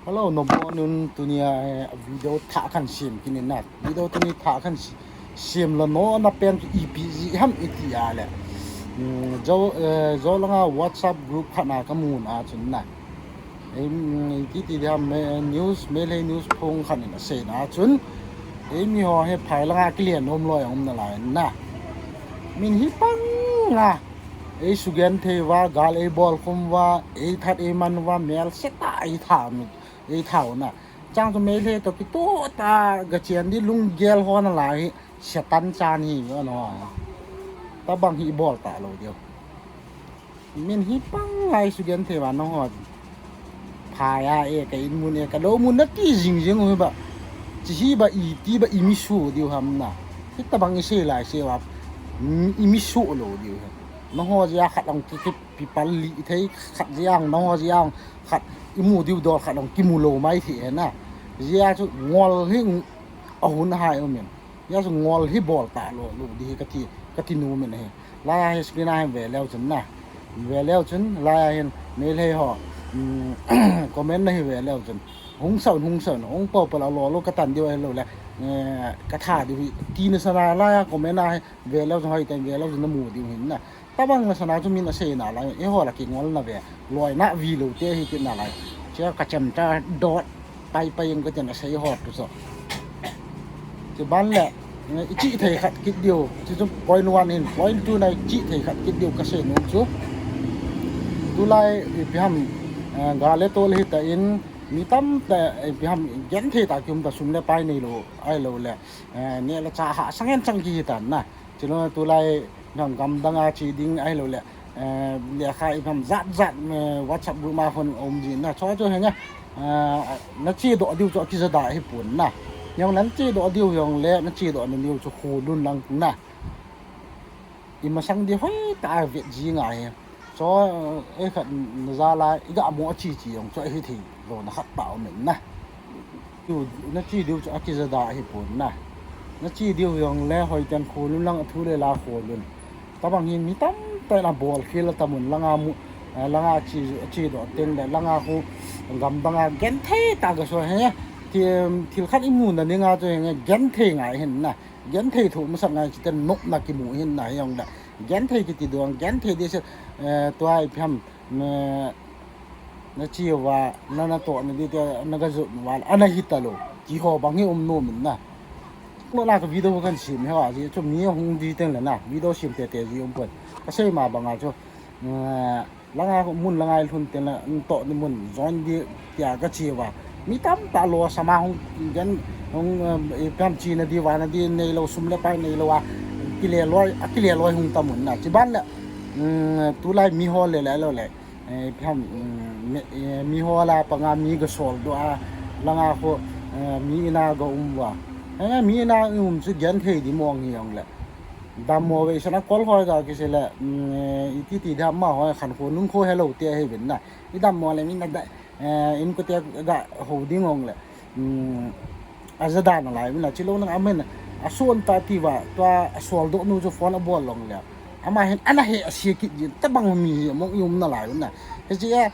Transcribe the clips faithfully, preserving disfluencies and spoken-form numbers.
Hello, nabonun. Tunia, eh, video thah khat sem kit in na. Video tuni thah khat si-, sem lou na pen chu ipi jeh ham iti a le. Mm, jo, eh, jo langa WhatsApp group khat na kamun a chun na. Ei, mm, iti ti dia me, news, Meitei news phong khat in asei na chun. Ei mi ho hi phai langa kile nom loi a um nalai na. Min hi pang a. Ei sugenthei uva, gal ei bolkhum uva, ei that ei man uva, melse tah ei tha mi, ei tha u na. Chang chu Meitei toh kitoh tah a gachen di lunggel ho nalai hi, Satan chan hi, ano. Tabang hi ibol talou diu. Min hi pang a ei sugenthei uva nangho. Phai a e, ka in mun e, ka lou mun nati jing jing u hi ba. Chi hi ba iti ba imi suh diu ham na. Hitabang isei lai sei uva. Mm, imi suh lou diu hi. Nangho jeh a khat ang ki, ki, pi pal li thei khat jeh ang, nangho jeh ang khat imu diu dol khat ang kimu lou mai thei e na. Jeh a chu ngol hi ahun hai umin. Jeh a chu ngol hi bol talou, lou di hi kati, kati nom in ahi. Laiya hi screen a hin ve leu chun na. Ve leu chun, laiya hin Meitei ho, mm, comment na hi ve leu chun. Hung saun, hung saun, hung pau pau la lou lou katan diu ahilou le. Eh, katha diu hi. Ti na sana laiya comment a hi ve leu chun hoi ten ve leu chun namu diu hin na. Tabang na sana chu min asei nalai. Eiho la kingol na ve. Loi na vi lou te hi kit nalai. Chia kachem ta dot. Pai pai ing katin asei ho tu so. Chuban le, eh, ichi thei khat kit diu. Chu chu point one in, point two na ichi thei khat kit diu kasei nom chu. Tulai ipi ham, eh, gal le tol hi ta in, mi tamtah, eh, ipi ham genthei tah a kium ta sum le pai neilou, ahilou le, eh, neh le chah hahsa ngen chang kihi tan na. Chulou tulai nang gamdang a che ding ahilou le, eh, lekha ipi ham jat jat, eh, WhatsApp group ma hon um jin na. Chu chu henge, eh, nache doh diu chu akija da hi pon na. Jong nache doh diu jong le, nache doh na diu chu kholun lang na. Imasang di hoi tah a vet ji ngai hi. Chu, eh, khat na jal a, iga mo a chi chi jong chu ahi thei lou na khat tah um in na. Chu, nache diu chu akija da hi pon na. Nache diu jong le hoi ten kholun lang a thu le la kholun. Tabang hin mi tamtah in abol khel a tamun langa mu, eh, langa che, che doh teng le langa khu gamdang a genthei tah a gaso henge. Thil, thil khat imu na ding a chu henge genthei ngai hin na. Genthei thu masat ngai chiten nopna kimu hin na hi jong le. Genthei kiti dong, genthei di se, eh, tua ipi ham, eh, nache uva, na, natoh na di te, naga jot uva, ana hi talou. Ti ho bang hi um nom in na. Lou na ka video kan sem hi a, ji chu mi hung di teng le na, video sem tete ji um pon. Kasei ma bang a chu, eh, langa mun langa ilhun teng le, natoh ni mun, join di, tia kache uva. Mi tamtah lou a sama hung, gen, hung, eh, ipi ham che na di, va na di, neilou sum le pai neilou a, kile loi, akile loi hung tamun na. Chuban le, mm, tulai mi ho le le lou le. Eh, ipi ham, mm, mi, eh, mi ho la panga mi gasol doh a, langa khu, eh, mi in a ga um uva. Eh, mi in a um chu genthei di mong hi jong le. Dammo ve sana kol hoi ga kisei le, mm, eh, iti ti dam ma hoi khan khu nun khu hello te hi vin na. Idammo le mi na da, eh, in ko te ga ho ding jong le. Mm, aja da nalai vin na chulou nang amen. Ason ta ti uva, tua asol doh nu chu phone abol jong le. Ama hin ana he ase kit jin, tabang mi hi mong i um nalai vin na. Hiche a,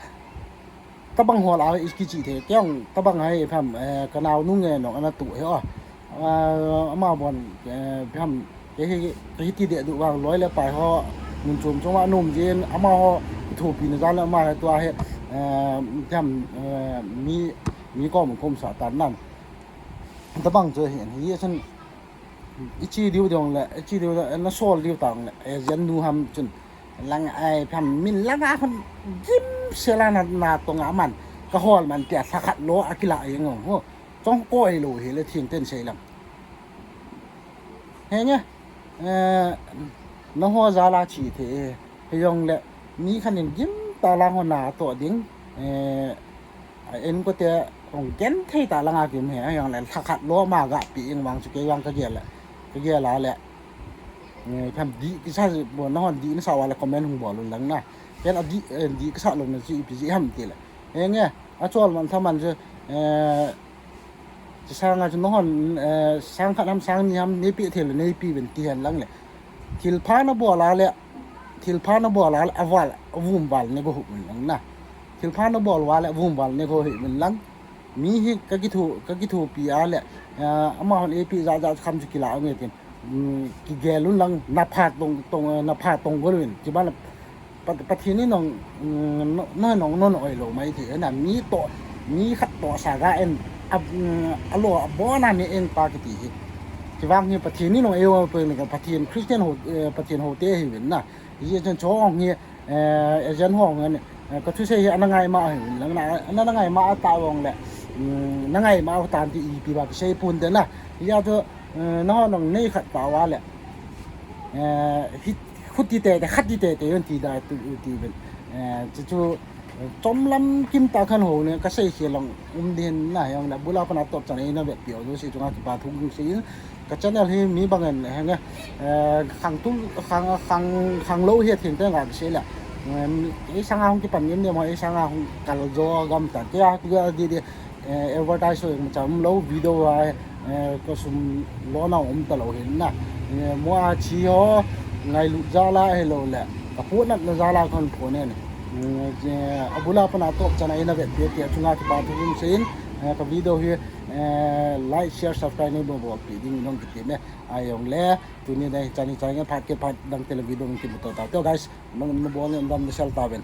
tabang ho la hi kiche thei, kei jong tabang hi ipi ham, eh, ka nao nu nge nong ana tu hi o. Ah, ama bon, eh, ipi ham, kei hi, kei hi ti deh duh vang loi le pai ho, mun chom chom a nom jin, ama ho, ithopi na jal le ama hi tua hi, eh, ipi ham, eh, mi, mi kom kom sa tan nan. Tabang chu hi, hi chun, iche diu dong le, iche diu le, nasol diu tang le, eh, jen nu ham chun. Lang ai pham min langa khun gim sela na, na tonga man. Ka hol man tia lha khat lou a kila jeng ho. Chong koi lou hi le thing ten sei lang. Henge, eh, nangho jal a che thei, hijong le, mi khat in gim tah lang ho natoh ding, eh, a en ko te, hung genthei tah langa kim he, hijong le, lha khat lou ma ga pi ing vang chu kei vang ka gel le, ka gel a le, eh, tham di, kisa bon nahon di nasa uva le comment hung bol un lang na. Ken a di, eh, di kasa lou na chu ipi jeh ham ti le. Henge, achol man thaman chu, eh, Chi sanga chu nahon, eh, sang khat ham, sang ni ham, neipe thei le, neipe uvin ti hen lang le. Thilpha nabol a le, thilpha nabol a le, aval, avum val ne go hu uvin lang na. Thilpha nabol uva le, avum val ne go hu uvin lang. Mi hi kakitho, kakithopi a le, eh, amahon eipeh jat jat kham chu kila nge tin. Hmm, kigel un lang napha tong, tong, eh, napha tong gol un. Chibana Pa-, Pathen in nong, mm, no, no, nong, non oi lou mai thei na, mi toh, mi khat toh sa ga en, a, mm, alo, abona mi en pa kiti hi. Chuvang hi Pathen in nong ei o pe ni ka Pathen Christian ho, eh, Pathen ho te hi vin na. Hijeh chun chong hi, eh, agent ho ngan, eh, kathusei hi ana ngai ma hi vin lang na, ana, ana ngai ma ta vong le, mm, na ngai ma tan ti ipi ba sei pon te na. Hijeh chun, eh, nahon nong nei khat ta va le. Eh, hi, khuti tete, khati tete, yon ti da tu, ti ben. Eh, chu chu, eh, chomlam kim ta khan ho ne, kasei khel lang um din na, jong le, bula pana top chan eina vetpi u jouse chunga kipa thu sei in, ka channel hi mi bang en, henge, eh, khang tu, khang, khang, khang lou hi thim te nga sei la. Em, ei sanga hung kipan ngim ne mo, ei sanga hung kal jo gam ta, tia, tia di di. Eh, advertise ho jong cha um lou, video a, eh, ka sum lona um ta lou hin na. Eh, mo a chi ho, ngailut jal a hilou le, ka puhnatna jal a kon phone in. Eh, abula pana top chan a eina vetpi te chunga kipa thu um sei in, eh, ka video hi, eh, like, share, subscribe nei bol bol pi ding nong kiti me. Ajong le, tuni dai chani chai nge phat ke phat dang te le video kimu to ta. To guys, nong, nong bol ne dam de sel ta ben.